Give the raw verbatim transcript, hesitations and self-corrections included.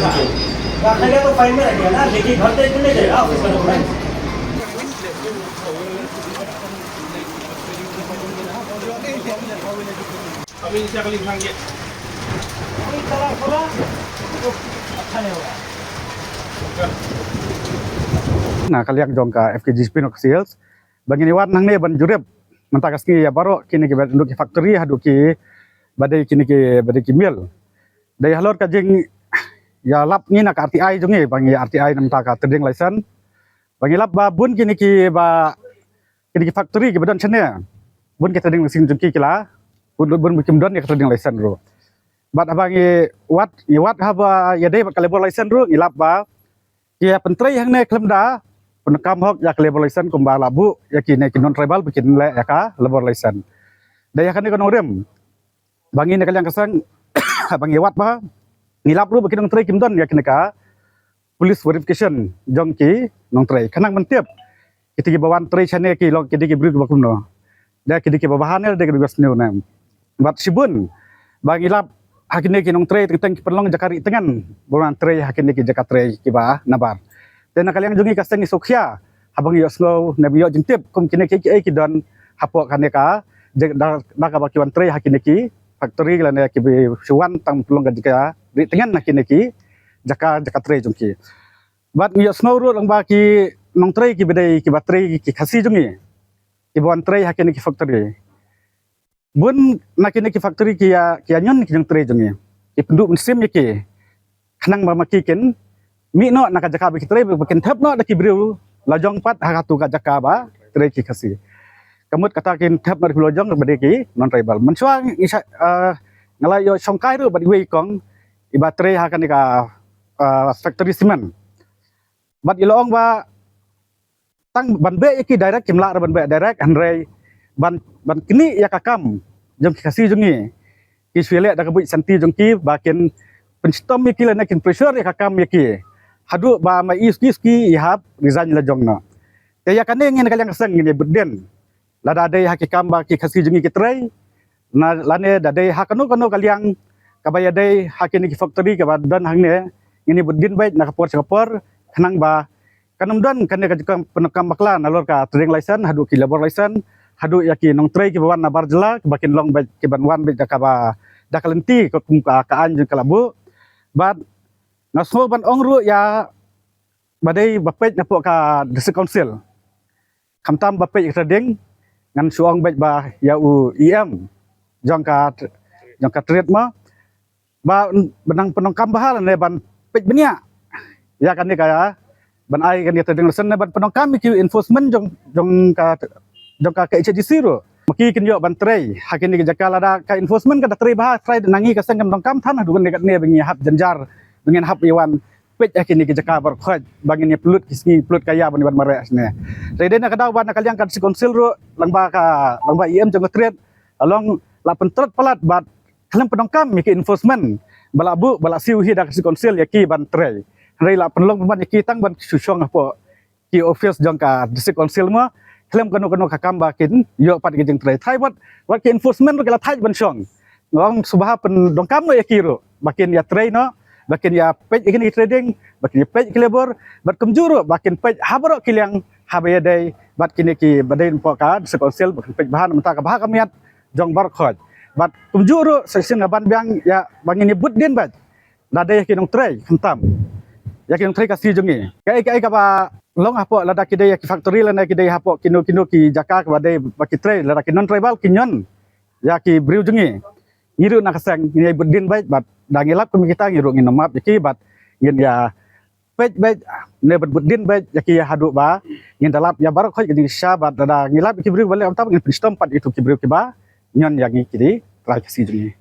रखने का तो फाइल में रखिए ना, लेकिन घर पे नहीं जाएगा, ऑफिस का डॉक्यूमेंट। अभी इसे अगली उठाएंगे। कोई तला खोला, तो अच्छा नहीं होगा। Na ka liang jong ka F K G G P Noordin Hills, ba ngin ïa wan hangne ban jurip mynta ka sngi ïa baroh kine kiba dei ki factory haduh kiba dei kine kiba dei ki mill. Dei halor ka jingïalap ngi na ka R T I jong ngi, ba ngi R T I na ka bynta ka trading license. Ba ngi lap ba bun kine kiba, kine ki factory kiba don shane, bun ki trading license jong ki ki la, bun, bun kim don ïa ka trading license ruh. Bad haba ngi wad, ngi wad haba ïadei bad ka labour license ruh, ngi lap ba ki ïa pyntrei hangne khlem da pyndonkam hok ïa ka labour license kumba la buh ïa kine ki non tribal ba kin leh ïa ka labour license. Dei ïa kane ka nongrim ba ngi na ka liang ka seng, ba ngi wad ba ngi lap ruh ba ki nongtrei kim don ïa kane ka police verification jong ki nongtrei. Khnang ban tip kita kiba wan trei shane ki long ki dei ki briew kiba kumno. Dei ki dei kiba bha ne, dei ki dei kiba sniew ne. Bad shibun ba ngi lap ha kine ki nongtrei teng teng ki pynlong jaka ri tyngen ba wan trei ha kine ki jaka trei kiba nabar. Te na ka liang jong ngi ka seng ngi sngewkhia haba ngi ïohsngew ne ba ngi ïoh jingtip kum kine ki, ki, ki don hapoh kane ka, da, da kaba ki wan trei ha kine ki factory lane kiba shu wan tang pynlong ka jaka ri tyngen ha kine ki jaka, jaka trei jong ki. Bad ngi ïohsngew ruh lang ba ki nongtrei kiba dei kiba trei ki Khasi jong ngi kiba wan trei ha kine ki factory, bun na kine ki factory ki ïa, ki ïa ñion ki nongtrei jong ngi, ki pynduh mynsiem ïa ki khnang ba ma ki kin mih noh na ka jaka ba ki trei ba kin thep noh da ki briew la jong pat ha katu ka jaka ba trei ki Khasi. Ka mut kata kin thep noh da ki briew la jong ba dei ki non tribal. Mynshuwa ngi sa, eh, nga la ïoh shongkai ruh bad iwei i kong iba trei ha kane ka, eh, factory cement. Bad i la ong ba tang ban beh ïa ki direct kim lah ruh ban beh direct, hynrei ban, ban knieh ïa ka kam jong ki Khasi jong ngi. Ki shu leh da ka buit shanti jong ki ba kin pynshitom ïa ki lane kin pressure ïa ka kam ïa ki haduh ba ma i suki suki i hap resign la jong noh. Te ïa kane ngi na ka liang ka seng ngin ïa bud dien. Lada dei ha ki kam ba ki Khasi jong ngi ki trei, na lane da dei ha kano kano ka liang kaba ïadei ha kine ki factory kaba don hangne, ngin ïa bud dien beit na ka por sha ka por khnang ba kan ym don kane ka jingkam, pyndonkam bakla nalor ka trading license haduh ki labour license haduh ïa ki nongtrei kiba wan nabar jylla kiba kin long beit, kiban wan beit da kaba, da ka lynti ka kum ka, ka aiñ jong ka la buh. Bad nga sngew ban ong ruh ïa ba dei ba peit napoh ka District Council. Khamtam ba peit ka trading, ngan shu ong beit ba ïa u E M jong ka, jong ka trade mo, ba, ba nang pyndonkam bha lane ban peit bniah ïa kane ka, ban ai kane ka trading license ne ban pyndonkam ïa ki enforcement jong, jong ka, jong ka K H A D C ruh. Ma ki kin ïoh ban trei ha kine ki jaka lada ka enforcement ka da trei bha, trai na ngi ka seng kan pyndonkam than haduh kane, kane ba ngi hap jynjar, ba ngin hap ïa wan peit ha kine ki jaka baroh khoit ba ngin ïa pynlut ki sngi pynlut ka ïa ban ïa ban mareh shane. Te dei na ka daw ba na ka liang ka District Council ruh lang ba ka, lang ba E M jong ka trade la long la pyntrot palat bad khlem pyndonkam ïa ki enforcement ba la buh ba la siew hi da ka District Council ïa ki ban trei. Hynrei la pynlong pynban ïa ki tang ban shu shong hapoh ki office jong ka District Council mo, khlem kano kano ka kam ba kin ïoh pat ki jingtrei. Trai wat, wat ki enforcement ruh ki la thait ban shong. Nga ong sngewbha pyndonkam noh ïa ki ruh ba kin ïa trei noh, ba kin ïa peit ïa kine ki trading, ba kin ïa peit ïa ki labour, bad kumjuh ruh ba kin peit ha baroh ki liang haba ïadei bad kine kiba dei napoh ka District Council, ba kin peit bha na ka bynta ka bha ka miat jong baroh khoit. Bad kumjuh ruh sa shisien nga ban biang ïa ba ngin ïa bud dien beit da dei ïa ki nongtrei khamtam ïa ki nongtrei Khasi jong ngi. Kaei kaei kaba long hapoh lada ki dei ïa ki factory lane ki dei hapoh kino kino ki jaka kaba dei ba ki trei, lada ki non tribal ki ñion ïa ki briew jong ngi, ngi ruh na ka seng ngin ïa bud dien beit bad da ngi lap kum kita ngi ruh ngin ym map ïa ki bad ngin ïa peit beit ne bud dien beit ïa ki haduh ba ngin da lap ïa baroh khoit ki jingshisha bad lada ngi lap ïa ki briew ba leh khamtam ngin pynshitom pat ïa kitu ki briew kiba ñion ïa ngi ki dei trai Khasi jong ngi.